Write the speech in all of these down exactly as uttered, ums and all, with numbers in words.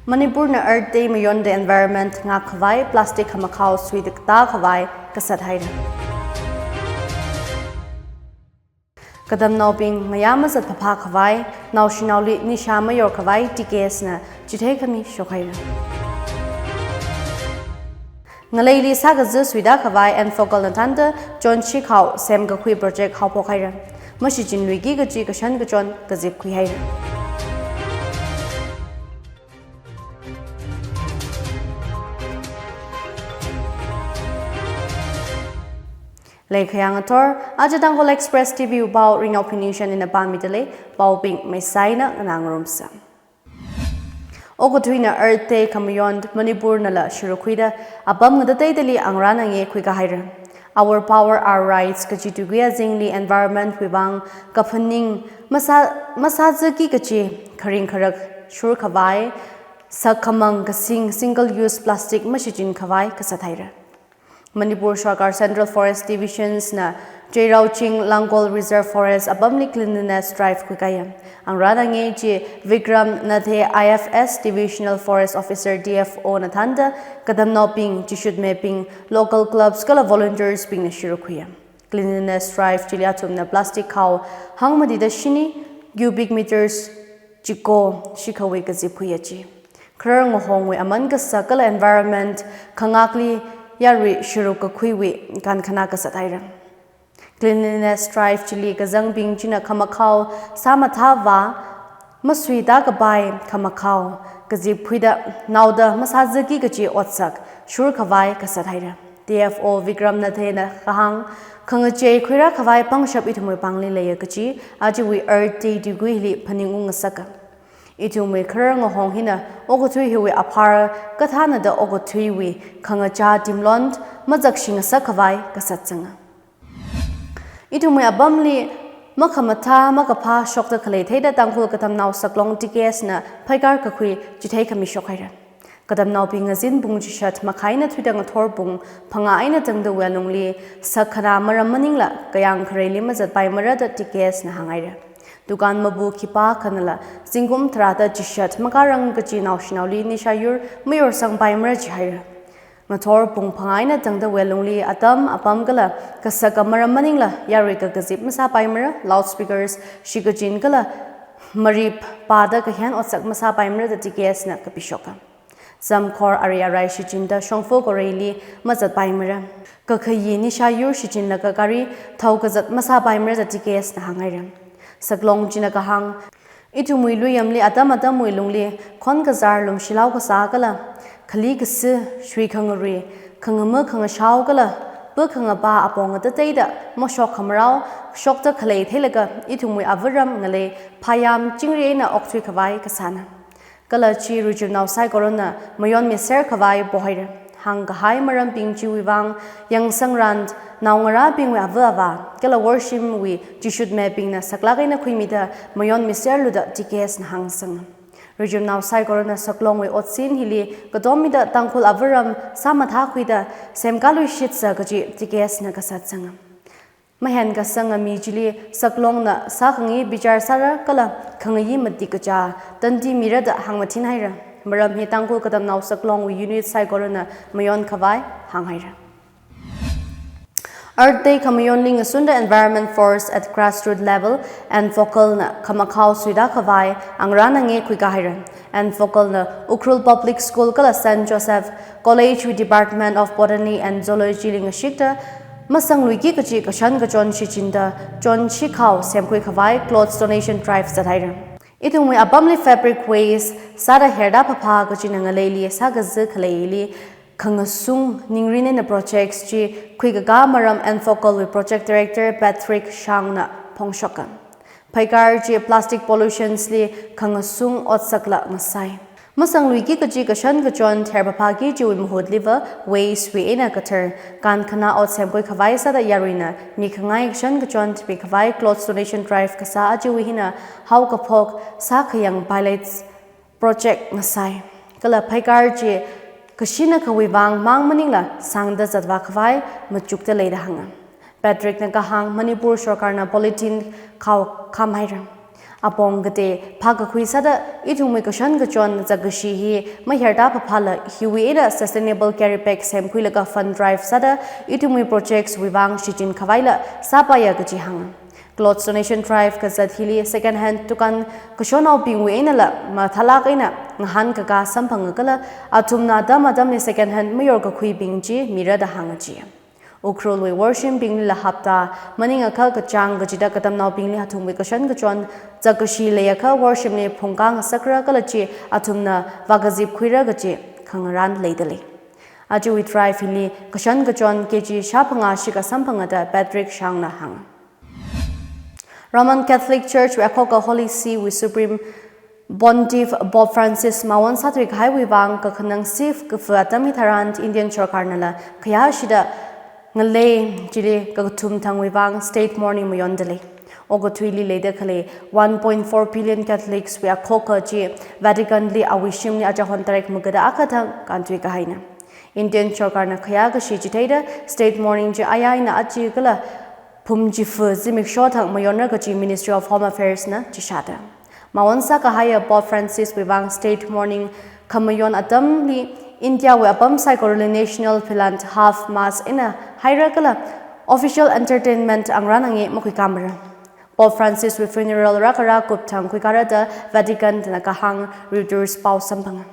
Manipurna Earth Day mayonda environment ngakkhavai plastic khamakhao suitakta khavai kasat haira. Katamnaobing ngayā mazat phapha khavai, naoshinaoli nisha mayor khavai T K S na chitheikhami shokhaira. Ngaleili sākaza suida khavai Enfocal na thānda chonshi khao semkakhui project haophok haira. Mashichinluiki kachi kashan kachon kazipkhui haira. Leikhayang athor, aja Tangkhul Express T V wui pao Ringyao Phiningshan ina pāmidalei, paobing meisaina nganā ngarumsa. Okathuina Earth Day khamayon Manipurnala shurukhuida apam ngatateidali angrana nge khuikahaira. Our Power, Our Rights kachi tuigui azingli environment wui vang kaphaning masā, masāzaki kachi kharing kharak shurkhavai sak khamang kasing single use plastic mashichinkhavai kasat haira. Manipur Sarkar Central Forest Divisions na Cheiraoching Langol Reserve Forest apamli cleanliness drive khuikaya. Angrana nge chi Vikram Nathe I F S Divisional Forest Officer D F O na thānda katamnaobing, chishutmebing, local clubs kala volunteers bingna shurukhuiya. Cleanliness drive chili athumna plastic khao hangmatida shini cubic meters chiko shikhawui kazipkhuiya chi. Kharar ngahongwui aman kasak kala environment khangakli yarui shuruk kakhuiwui kankhana kasat haira. Cleanliness drive chili kazangbing china khamakhao sāmathāva masuida kapai khamakhao kazipkhuida naoda masāzaki kachi otsak shurkhavai kasat haira. D F O Vikram Nathe na kahāng, khangachei khuira khavai pangshap ithumwui pāngli leiya kachi ajawui Earth Day tuiguili phaningung ngasaka. Ithumwui kharar ngahong hina okathui hiwui aphar kathānada okathuiwui khangachā timlon mazakshi ngasak khavai kasat sanga. Ithumwui apamli makhamathā makaphā shokta khalei theida Tangkhul Katamnao Saklong T K S na phaikar kakhui chitheikhami shokhaira. Katamnaobing ngazin pung chishat makhai eina thuida ngathor pung phangā eina tangda wui alungli sak khanā maram maningla kayāng khareili mazatpaimara da T K S na hānghaira. Dukan mabu khipākhanala zingkum tharāda chishat makārang kachi naoshinaoli nisha yur mayorsangpaimara jihaira. Ngathor pung phangā eina tangda wui alungli atam apam kala kasaka maram maningla yarui kakazip masāpaimara, loudspeakers shikachin kala marip pāda kahen otsak masāpaimara da T K S na kapishoka. Zamkhor ari arai shichinda shongfa koreili mazatpaimara. Kakhayi nisha yur shichinlaga gari thao kazat masāpaimara da T K S na hānghaira. Saklong china kahāng, ithumwui luiyamli atam atamwui lungli khon kazar lumshilao kasā kala khali kasi, shui khangarui, khangama khangashao kala pa khangapa apong ngatateida mashok khamarao shokta khalei theilaga ithumwui avaram ngalei phayam chingri eina okthui khavai kasāna. Kala chi Rijimnao saikorana mayonmiser khavai pohaira. Hāngkahai marambing chiwui vang yangsangran naongarābingwui ava avā kala worshimwui chishutmebingna saklāk eina khuimida mayonmiserlu da T K S na hāngsanga. Rijimnao saikorana Saklongwui otsin hili katommida Tangkhul avaram sāmathākhuida semkaluishitsa kachi T K S na kasat sanga. Mahen kasanga mi chili Saklongna sākhangayi bichar sāra kala khangayi matik kachā tandi mira da hāngmathin haira. Maram hi Tangkhul Katamnao Saklongwui unit saikorana mayon khavai hānghaira. Earth Day khamayonli ngasunda Environment Force at Grassroot Level, Enfocal na khamakhao suida khavai angrana nge khuikahaira. Enfocal na Ukhrul Public School kala Saint Joseph College wui Department of Botany and Zoology li ngashikta masangluiki kachi kashan kachon shichinda chonshi khao semkhui khavai clothes donation drive zathaira. Ithumwui apamli fabric waste sāda herda phapha kachina ngaleili sākaza khaleili khangasung ningrin eina projects chi khuikaka maram Enfocal wui Project Director Patrick Shang na phongshoka. Phaikar chi plastic pollutions li khangasung otsakla ngasai. Masangluiki kachi kashan kachon ther phaphaki chiwui mahutliva waste wui eina kathar kankhana ot semkhui khavai sāda yaruina mikhangai kashan kachon thipi khavai clothes donation drive kasā achiwui hina haokaphok sākhayang pilots project ngasai. Kala phaikar chi kashina khawui vang mang maningla sangda zatvā khavai machukta leida hānga. Patrick na kahāng Manipur Sarkarna polythene khao khamhaira. Apong katei phākakhui sāda ithumwui kashan kachon zakkashi hi mayarda phaphāla hiwui eina sustainable carry bag semkhuilaga fund drive sāda ithumwui projects wui vang shichin khavaila sāpaiya kaji hānga. Clothes donation drive kazat hili second hand dukan kashonnaobingwui einala mathālāk eina ngahānkakā samphanga kala athumna atam atamli second hand mayorkakhuibing chi mira da hānga ji. Ukhrulwui worshipbinglila hapta maningakha kachāng kachida katamnaobingli athumwui kashan kachon zakkashi leiakha worshipli phungkā ngasakra kala chi athumna vākazip khuira kaji khangarān leidalei. Ajawui drive hili kashan kachon K G shāphangā shikha samphanga da Patrick Shangna hānga. Roman Catholic Church wui akhoka Holy See wui Supreme Pontiff Pope Francis mawon sāthuikahaiwui vang kakhanang sif kafa atam hitharan Indian sorkarnala khayāshida ngalei chili kakathum thangwui vang state mourning mayondalei. Okathuili leida khalei one point four billion Catholics wui akhoka chi Vatican li awui shimli achahon tarik magada akha thang kānthuikahaina. Indian sorkarna khayākashi chitheida state mourning chi aya eina achi kala phum chifa zimiksho thang mayonra kaji Ministry of Home Affairs na chishāda. Mawon sākahaiya Pope Francis wui vang state mourning khamayon atamli India wui apam saikorali national philant half mass eina haira kala official entertainment angrān angi makhuikāmara. Pope Francis wui funeral rākara kup thang khuikāra da Vatican na kahāng Reuters pao samphanga.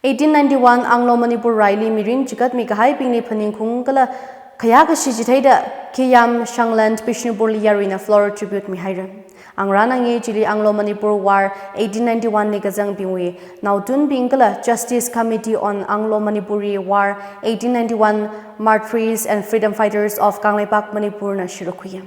Eighteen ninety-one Anglo-Manipur raili mirin chikatmi kahaibingli phaningkhaung kala khayākashi chitheida Kheyam Shangland Bishnupurli yaruina floral tribute mihaira. Angrān angi chili Anglo-Manipur War eighteen ninety-one li kazangbingwui naotunbing kala Justice Committee on Anglo-Manipuri War eighteen ninety-one Martyrs and Freedom Fighters of Kangleipak Manipur na shurukhuiya.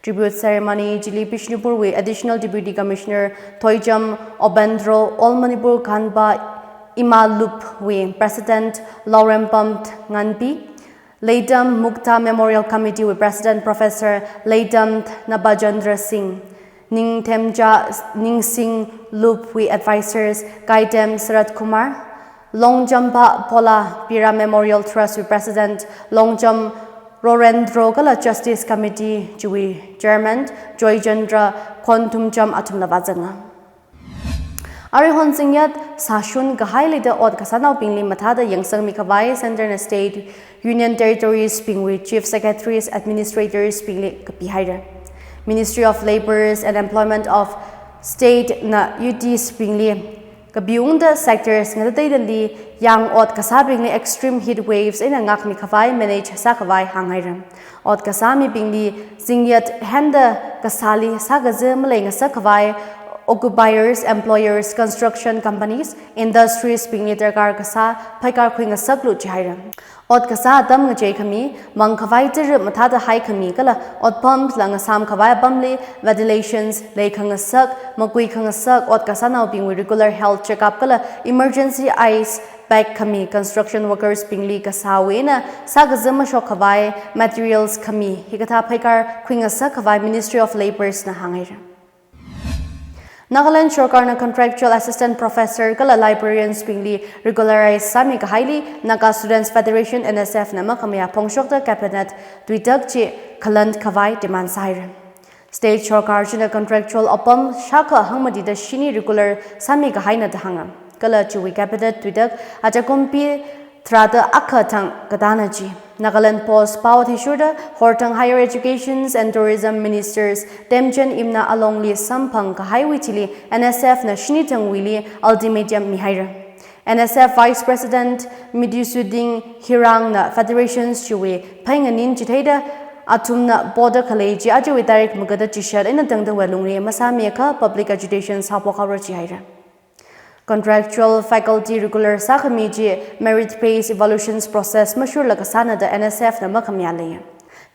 Tribute ceremony chili Bishnupurwui Additional Deputy Commissioner Thoijam Obendro, All Manipur Kanba Ima Lup wui President Laurempam Nganpi, Leitam Mukta Memorial Committee wui President Professor Leitam Nabajendra Singh, Ningthemja Ningsing Lup wui Advisors Kaitam Sarat Kumar, Longjamba Phola Pira Memorial Trust wui President Longjam Rorendro kala Justice Committee chiwui Chairman Joychandra Khonthumcham athumla vāzanga. Aruihon zingyat sāshun kahaili da ot kasānaobingli mathāda yangsangmi khavai Centre na State Union Territories bingwui Chief Secretaries, Administrators bingli kapihaira. Ministry of Labours and Employment of State na U Ts bingli kapiungda sectors ngatateidali yang ot kasābingli extreme heat waves eina ngākmi khavai manage sākhavai hānghaira. Ot kasāmibingli zingyat henda kasāli sākaza malei ngasak khavai occupiers, employers, construction companies, industries bingli darkar kasā phaikar khuingasaklu jihaira. Ot kasā atam ngachei khami, mang khavai tara mathāda hai khami kala otpamla ngasām khavai apamli ventilations leikhangasak, makuikhangasak, ot kasānaobingwui regular health checkup kala emergency ice pack khami, construction workers bingli kasāwui eina sākaza mashok khavai materials khami hikathā phaikar khuingasak khavai Ministry of Labours na hānghaira. Nagaland sorkarna contractual assistant professor kala librarians bingli regularize sāmi kahaili Naga Students Federation, N S F na makhamayā phongshokta cabinet tuitak chi khalan khavai demand sāhaira. State sorkar china contractual apam shākha hangmatida shini regular sāmi kahaina da hānga. Kala chiwui cabinet tuitak achakumpi tharāda akha thang katāna ji. Nagaland Post pao athishurda Horthang Higher Educations and Tourism Ministers Temjen Imna alongli samphang kahaiwui thili N S F na shini thangwuili ultimatum mihaira. N S F Vice President Midusuding Hirang na federations chiwui phainganin chitheida athumna poda khalei chi ajawui tarik magada chishat eina tangda wui alungli masāmiakha public agitation sāphok haora jihaira. Contractual faculty regular sākhami chi merit based evaluations process mashurla kasāna da N S F na makhamayā leiya.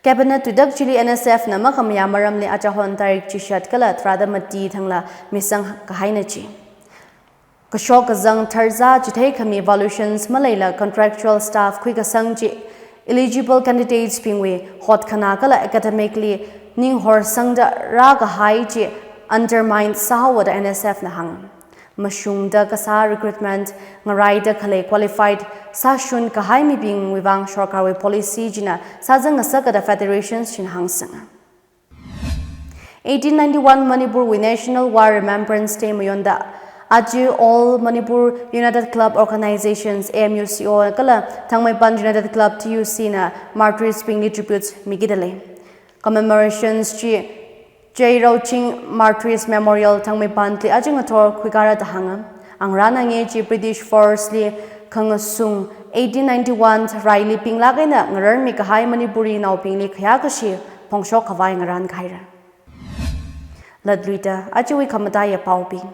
Cabinet tuitak chili N S F na makhamayā maramli achahon tarik chishat kala tharāda mati thangla misang kahaina ji. Kashok kazang tharzā chitheikhami evaluations maleila contractual staff khuikasang chi eligible candidates bingwui hotkhanā kala academically ninghorsangda rākahai chi undermine sāhaowa da N S F na hānga. Mashungda kasā recruitment ngaraida khalei qualified sāshun kahai mibingwui vang sorkarwui policy china sāzang ngasaka da federations china hāngsanga. Eighteen ninety-one Manipurwui National War Remembrance Day mayonda aja All Manipur United Club Organizations, A M U C O, kala Thangmeipan United Club, T U C, na martyrs bingli tributes mikida lei. Commemorations chi Cheiraoching Martyrs Memorial Thangmeipanli aja ngathor khuikara da hānga. Angarān angei chi British force li khangasung eighteen ninety-one raili pinglāk eina ngararmi kahai Manipuri naobingli khayākashi phongshok khavai ngarān kahaira. Latluida ajawui khamataiya paobing.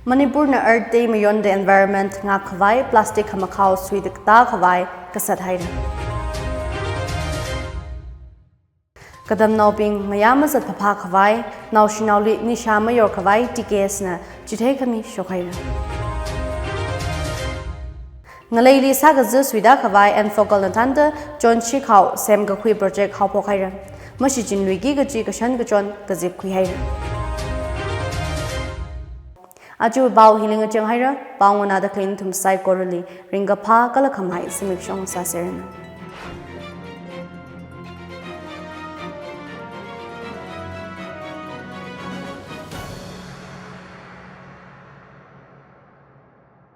Manipurna Earth Day mayonda environment ngākkhavai, plastic khamakhao suida katā khavai kasat haira. Katamnaobing ngayā mazat phāphā khavai, naoshinaoli nisha mayor khavai T K S na chitheikhami shokhaira. Ngaleili sākaza suida khavai Enfocal na thānda chonshi khao semkakhui project haophok haira. Mashichinluiki kaji kashan kachon kazipkhui haira. Aja pao hili ngachang haira, pao nganāda khalei nathum saikorali ringkaphā kala khamahai zimiksho sāseranu.